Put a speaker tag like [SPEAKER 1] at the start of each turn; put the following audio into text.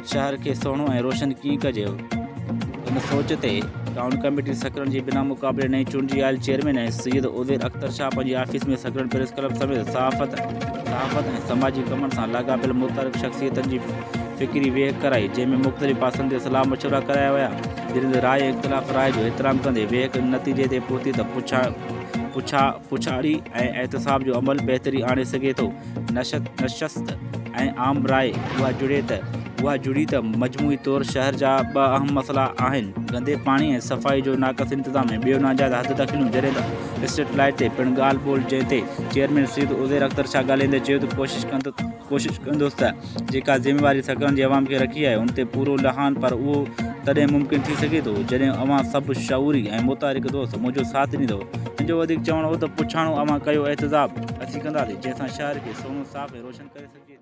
[SPEAKER 1] شهر کي سهڻو ۽ روشن ڪيئن ڪجي ان سوچ تي ٽائون ڪميٽي سڪرنڊ جي بنا مقابلي نئين چونڊجي آيل چيئرمين ۽ سيد عزير اختر شاهه پنهنجي آفيس ۾ سڪرنڊ پريس ڪلب سميت صحافت صحافت ۽ سماجي ڪمن سان لاڳاپيل متحرڪ شخصيتن جي فڪري ويهڪ ڪرائي جنهن ۾ مختلف پاسن تي صلاح مشورا ڪرايا ويا جن تي راء ۽ اختلاف راء جو احترام ڪندي ويهڪ نتيجي تي پهتي ته پڇا پڇا پڇاڙي ۽ احتساب جو عمل بهتري آڻي سگهي ٿو نشست ۽ عام راء اها جڙي ته اها جڙي ته مجموعي طور شهر جا ٻه اهم مسئلا آهن گندي پاڻي ۽ صفائي جو ناقص انتظام ۽ ٻيو ناجائز حد دخليون جڏهن ته اسٽريٽ لائيٽ تي پڻ ڳالهه ٻولهه جنهن تي چيئرمين سيد عزير اختر شاهه ڳالهائيندي چيو ته ڪوشش ڪندس ڪوشش ڪندس ته جيڪا ذميواري سڪرنڊ جي عوام کي رکي آهي ان تي پورو لهان پر اهو تڏهن ممڪن ٿي سگهي ٿو جڏهن اوهان سڀ شعوري ۽ متحرڪ دوست منهنجو ساٿ ڏيندؤ هن جو وڌيڪ چوڻ هو ته پڇاڻو اوهان ڪيو احتساب اسين ڪنداسين جنهن سان شهر کي سهڻو صاف ۽ روشن ڪري سگهجي ٿو.